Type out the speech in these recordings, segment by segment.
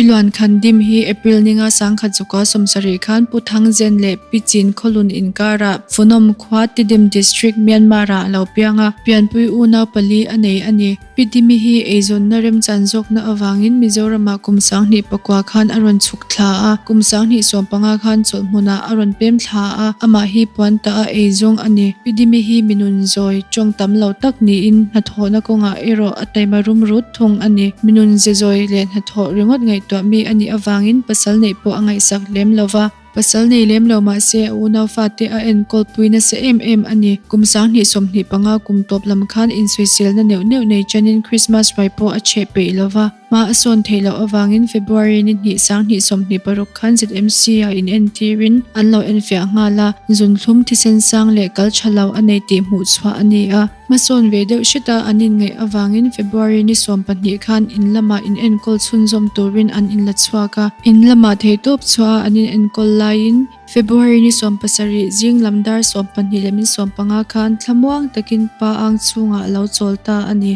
Pi Luan Khan Dim hi April ninga 1970 khan Pu Thang Zen leh Pi Chin Khawlun inkarah Funawm khua Tidim District, Myanmar-ah a lo piang a, pianpui unau pali a nei a ni. Pi Dimi hi eizawnna remchan zawkna avangin Mizoramah kum 2009 khan a rawn chhuk thla a, kum 2015 khan chawlhhmunah a rawn pem thla a, amah hi puan tah a eizawng a ni. Pi Dimi hi mi nun zawi, tawng tam lo tak niin hnathawhna kawngah erawh a taima rum rut thung a ni. Mi nun ze zawi leh hnathawh ringawt ngaihtuah mi a nih avangin pasal neih pawh a ngaihsak lem lo va. Pasal nei lem lo mah se a unau fate a enkawl pui nasa em em a ni. Kum 2025 kum tawp lam khan insawiselna neuh neuh nei chanin Christmas ruai pawh a chheh peih lo va. Hma a sawn theih loh avangin February ni hnih 2026 khan ZMC ah inentirin an lo enfiah nghal a, zunthlum thisen sang leh kal tha lo a nei tih hmuh chhuah a ni a. Hmasawn ve deuh hreta an inngaih avangin February ni 12 khan in lamah inenkawl chhunzawm turin an inla chhuak a. In lamah theihtawp chhuaha an inenkawl laiin February ni 17 zing lam dar 12 leh min 15 khan thlamuang takin pa ang chhungah a lo chawl ta a ni.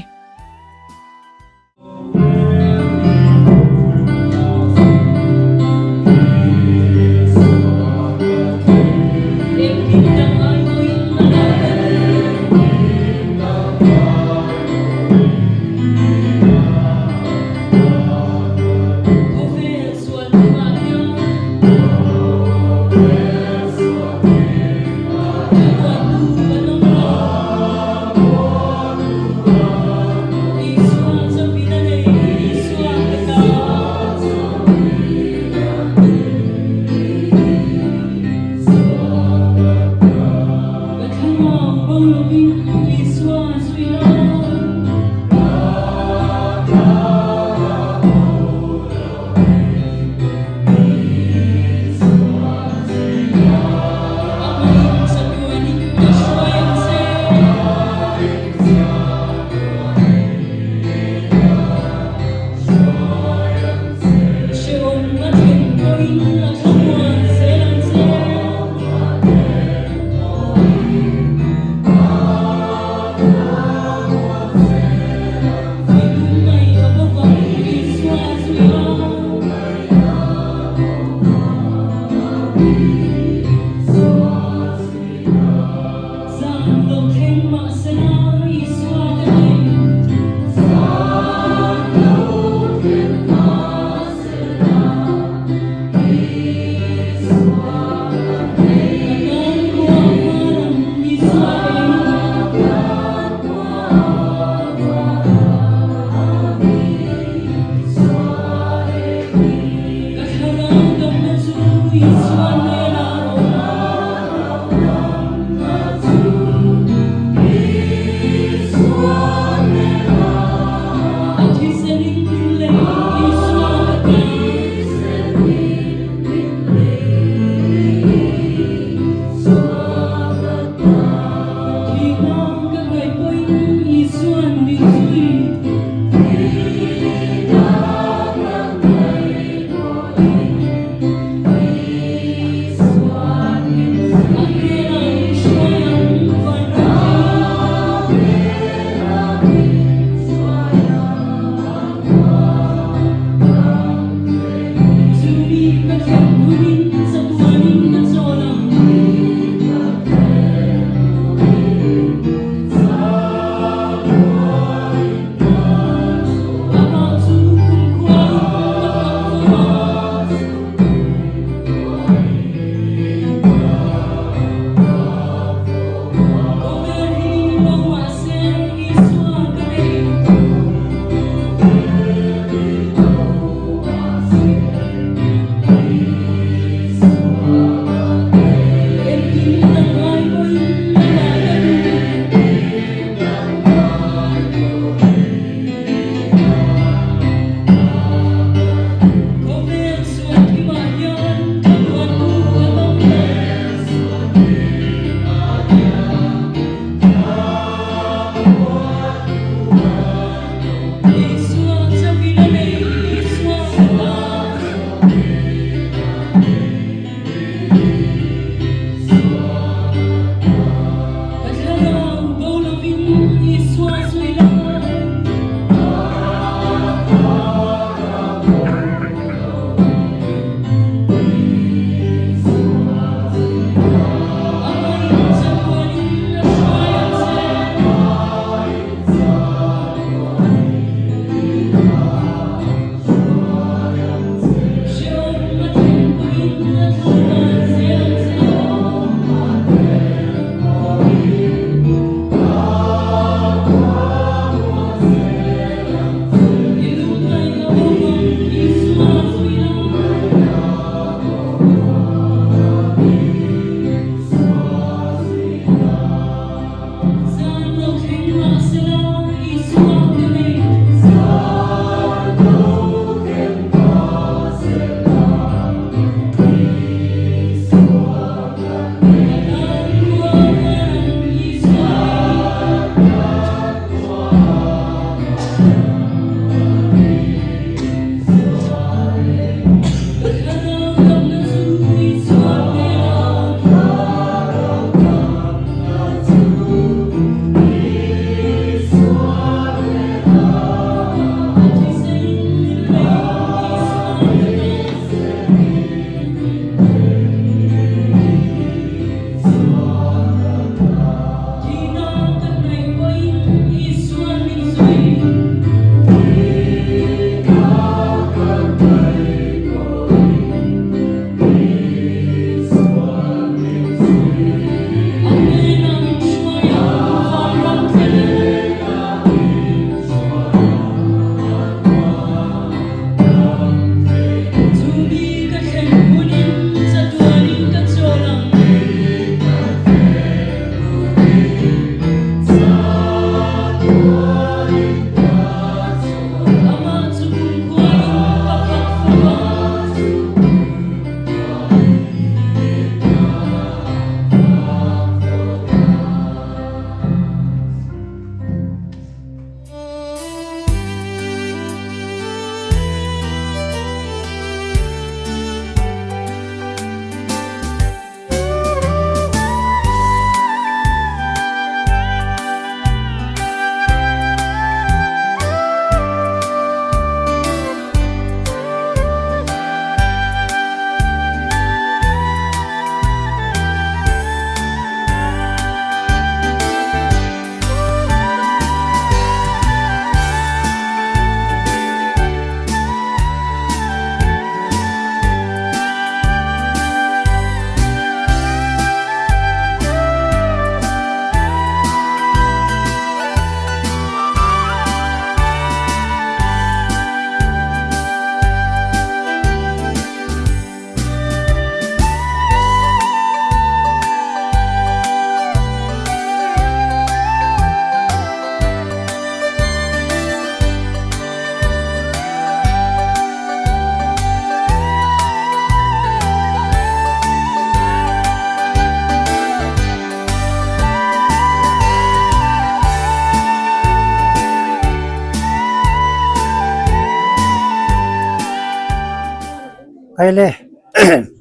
Kaile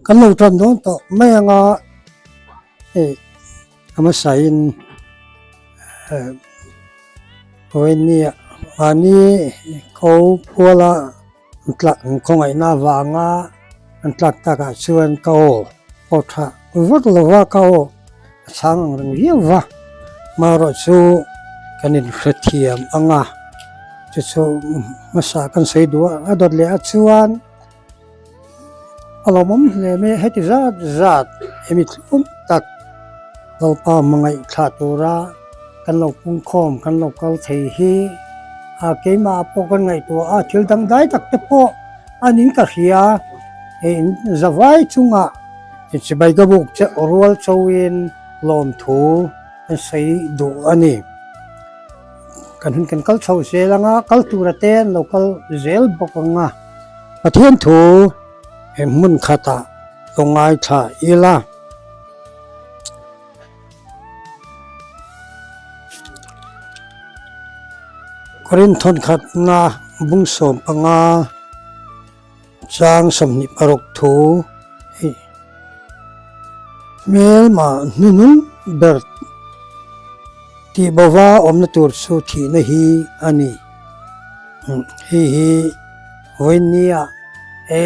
kan lo tan dawn tawh mai anga hei a hmasain vawinia mahni ko puala an tlak an khawngaihna avanga an tlak takah chuan ka aw pawh tha vak lova ka aw a chhang ang reng viau va marawh chu kan inhrethiam anga chu chu hmasa kan sawi duh a a dawt leh a chuan. A lawmawm hle mai a, heti zat zat hemi thlum tak Lalpa hmangaih thlah tura kan lo pungkhawm kan lo kal thei hi a keimah pawh kan ngaihtuah a, thil dangdai tak te pawh a ning ka hria hei in zavai chungah chibai ka buk che rual chauhin lawmthu an sawi duh a ni. Kan hun kan kal chho zel anga kal tura te an lo kal zel bawk anga Pathian thu he hmun khatah lo ngaithla ila. Korinth thawnkhatna bung 15 chang 26 thu hi hmelma hnuhnung ber tih bova awmna tur chu thihna hi a ni. Hei hi vawinia he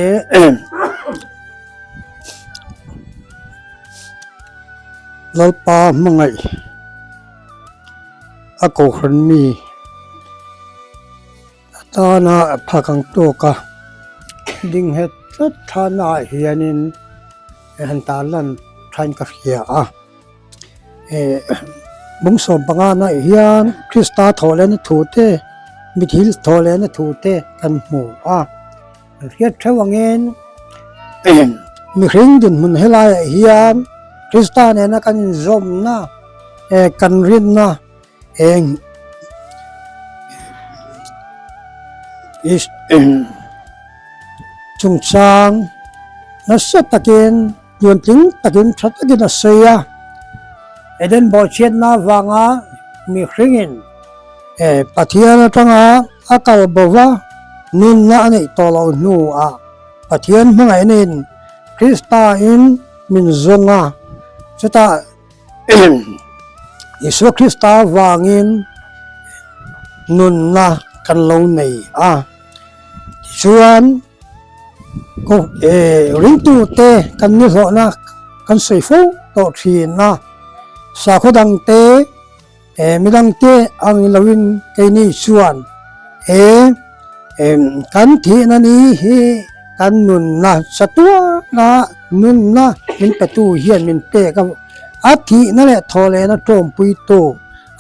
Lalpa hmangaih a kohhran mi. A tana a phak ang tawk a ding nghet tlat thana ah hianin han tar lan thain ka hria a eh bung 15 naah hian Krista thawh lehna thu te mithil thawh lehna thu te kan hmu a kan hriat theuh angin mihring dinhmun helaiah hian Krista nena kan inzawmna eh kan rinna Eng chungchang nasa takin tluantling takin tha takin a sawi a, Eden bawhchhiatna avanga mihringin Pathian atanga a kal bo va, nunna a neih tawh loh hnuah Pathian hmangaihna in Krista in min zawng a, chutah Isua Krista avangin nunna kan lo nei a, tichuan ringtute kan ni hlawhna kan sawi fo tawh thin a, sakhaw dangte midangte ang loin keini chuan he kan thihna ni hi kan nunna chatuana nunna min petu hian min pek a. A thihna leh thawhlehna tawmpuitu,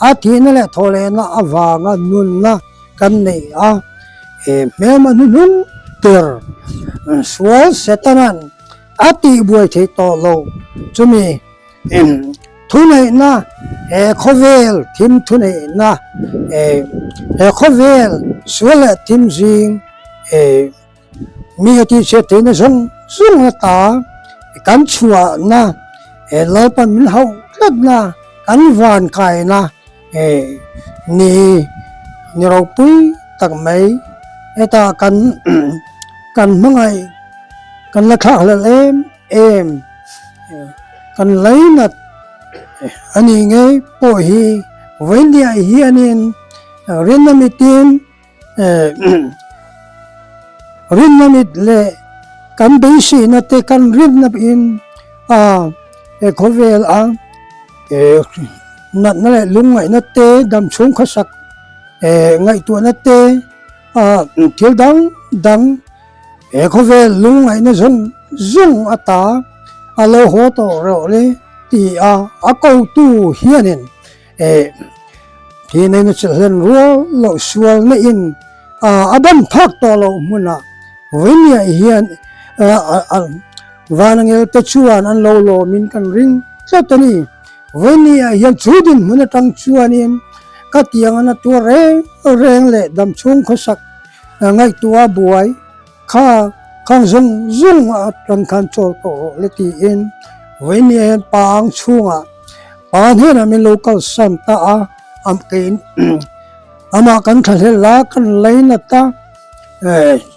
a thihna leh thawhlehna avanga nunna kan neih a, he hmelma hnuhnung ber sual Setanan a tihbuai theih tawh lo. Chumi thuneihna, he khawvel thim thuneihna, he khawvel sual leh thim zing, Mi a tihchhiat theihna zawng zawng ata kan chhuahna he Lalpan min hauh tlatna kan van kaina he ni ni ropui tak mai heta kan kan hmangaih kan la thlak hlelh em em kan lainat a nih ngei pawh hi vawiinniah hianin rinna mitin Rinna mit leh kan beiseina te kan rinna in a he khawvel a natna leh lungngaihna te damchhung khawsak ngaihtuahna te thil dang dang he khawvel lungngaihna zawng zawng ata a lo haw tawh rawh le ti a a kotu hianin Eh, hi nei na chilh hlen rual loh sual na in a ban phak tawh loh hmunah vawinia hian vanangel te chuan an lo lawmin kan ring tlat a ni. Vawinia hian chu dinhmun atang chuanin ka tiang an a tuar reng reng leh damchhung khawsak ngaihtuah buai Kha khang zawng zawng atang khan chawl tawh rawh le tiin vawinia hian pa ang chhungah pa hnenah min lo kalsan ta a, keiin amah kan thlahlel a, kan lainat a,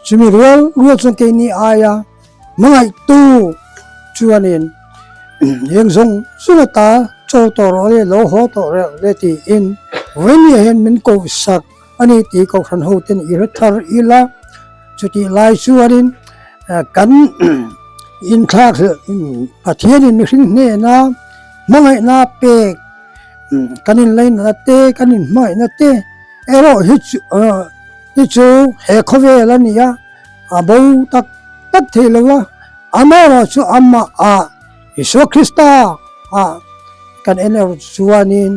chumi rual rual chuan keini aia. Hmangaihtu chuanin eng zawng zawng ata chawl tawh rawh le, lo haw tawh reuh le tiin Vawimia hian min kohsak a ni tih Kohhran hoten i hre thar ila. Chutih lai chuanin kan inthlak Pathianin mihring hnena hmangaihna pek kan inlainatna te, kan inhmangaihna te erawh hi chu hi chu he khawvel a ni a, a bo tak tak thei lo a, amaherawh chu amah ah Isua Krista ah kan en erawh chuanin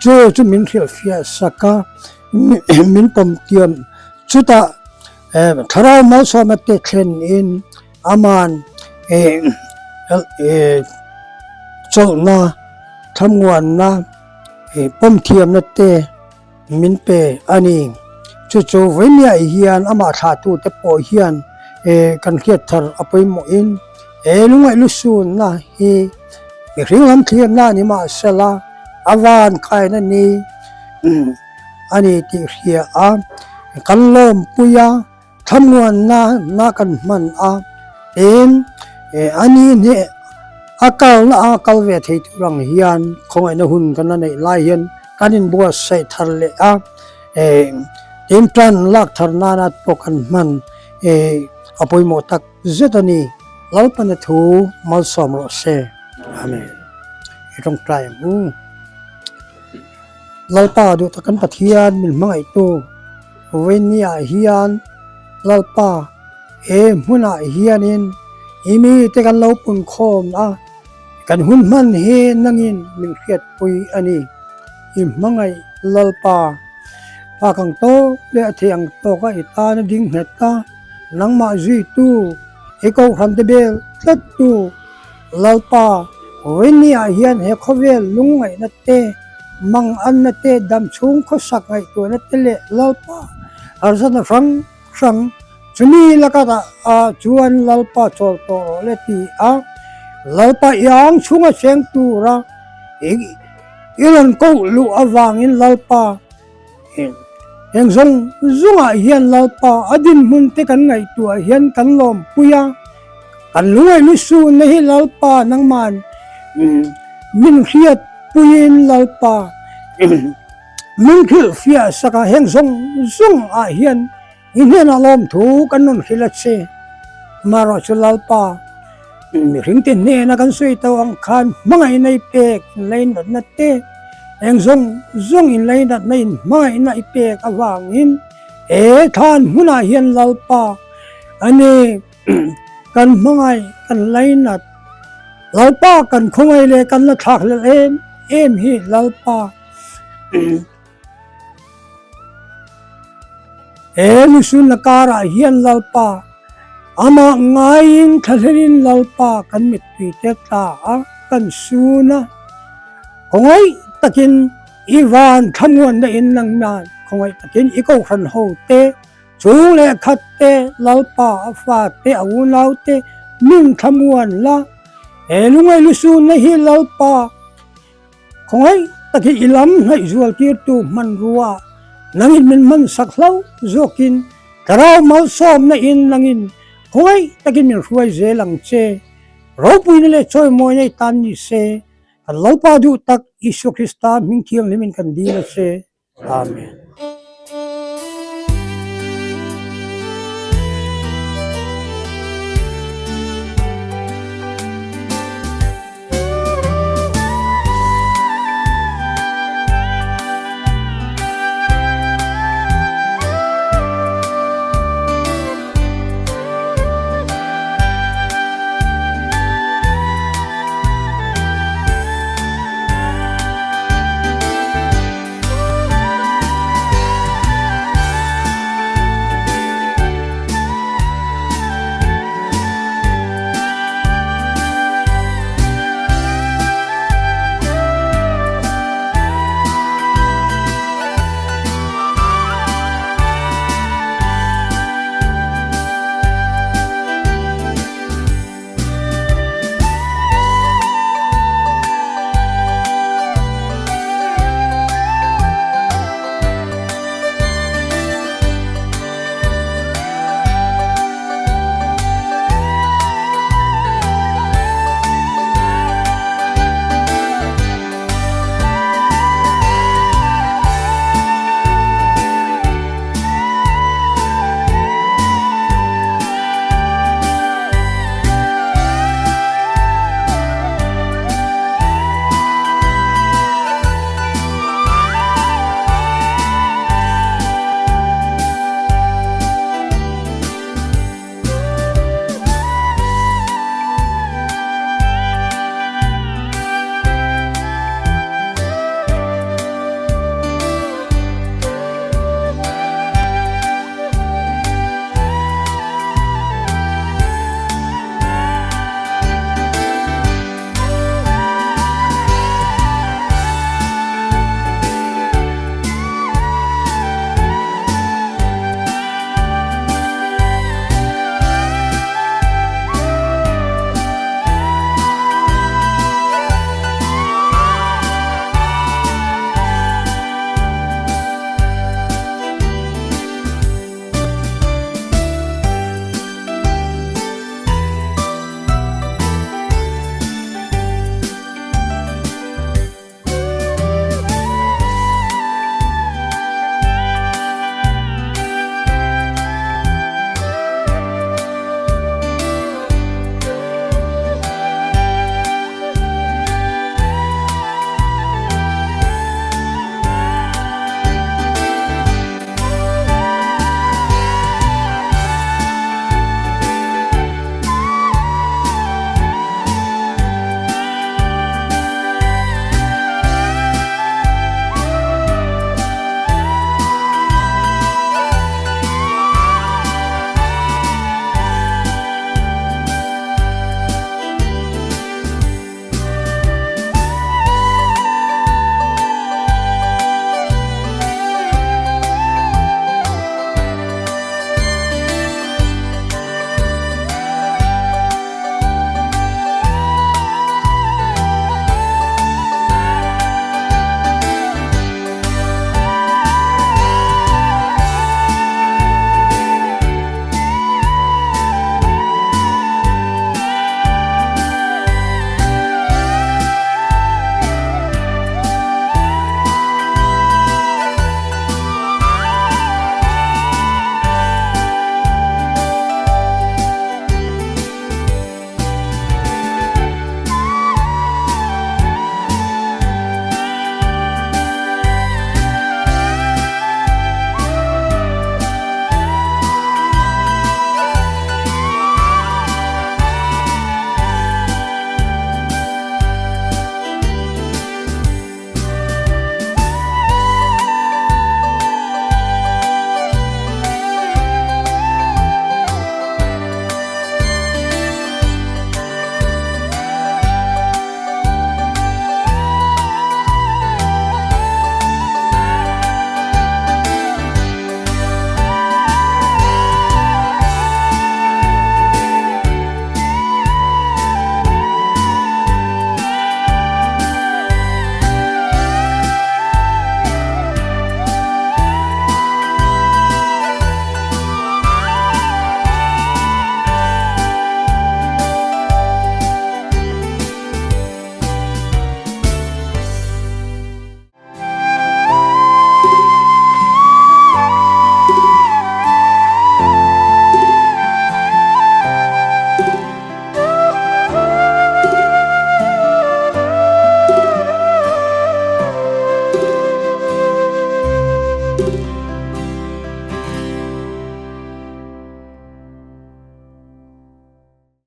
chu chu min hrilhfiah sak a, min pawm tiam chutah thlarau malsawmna te thlen in aman chawlhna thlamuanna pawm thiamna te min pe a ni. Chu chu vawinia hian amah thlahtute pawh hian kan hriat thar a pawimawhin he lungaih lusunna hi mihring lam thliamna a ni mahsela a van kaina ni a ni tih hria a, kan lawmpui a, thlamuanna na kan hman a, tin a ni hneh a kalna a kal ve thei tur ang hian khawngaihna hun kan la neih lai hian kan inbuatsaih thar leh a, tin tan lak thar nana pawh kan hman a pawimawh tak zet a ni. Lalpana thu malsawm rawh se. Amen. I tawngtai ang u. Lalpa duh tak kan Pathian min hmangaihtu Vawinia hian Lalpa he hmunah hianin i mite kan lo pun khawm a, kan hun hman hi nangin min hriatpui a ni. I hmangaih Lalpa, phak ang tawk leh a theih ang tawka i tana ding nghet a, nangmah zuitu, i kohhran te bel tlattu, Lalpa, Vawinia hian he khawvel lungngaihna te, manganna te, damchhung khawsak ngaihtuahna te leh Lalpa harsatna hrang hrang chumi lakah ah chuan Lalpa chawl tawh rawh le ti a, Lalpa i ang chhunga cheng tura i rawn koh luh avangin Lalpa Heng zawng zawngah hian Lalpa a dinhmun te kan ngaihtuah hian kan lawmpui a, kan lungaih lusunna hi Lalpa nangman min hriatpuiin Lalpa min hrilhfiah sak a, heng zawng zawngah hian I hnenah lawmthu kan rawn hrilh a che. Amaherawhchu Lalpa, mihringte hnena kan sawi tawh ang khan hmangaihna i pek inlainatna te, eng zawng zawng inlainatna in hmangaihna i pek avangin he thlan hmunah hian Lalpa a ni kan hmangaih kan lainat. Lalpa kan khawngaih leh kan la thlakhlelh em em hi Lalpa. He lusunna karah hian Lalpa, amah ngaiin thlahlelin Lalpa kan mittuite tla a, kan sun a. Khawngaih takin i van thlamuanna in nangnan khawngaih takin i kohhran ho te, chung leh khat te, Lalpa a fa te, a unau te min thlamuan la. He lungaih lusunna hi Lalpa, Khawngaih takin i lam hnaih zual tirtu hmanrua nangin min hman sak hlo zawkin Thlarau malsawmna in nangin khawngaih takin min hruai zel ang che. Ropuina leh chawimawina i tan ni se, kan Lalpa duh tak Isua Krista hming thianghlimin kan dil a che. Amen.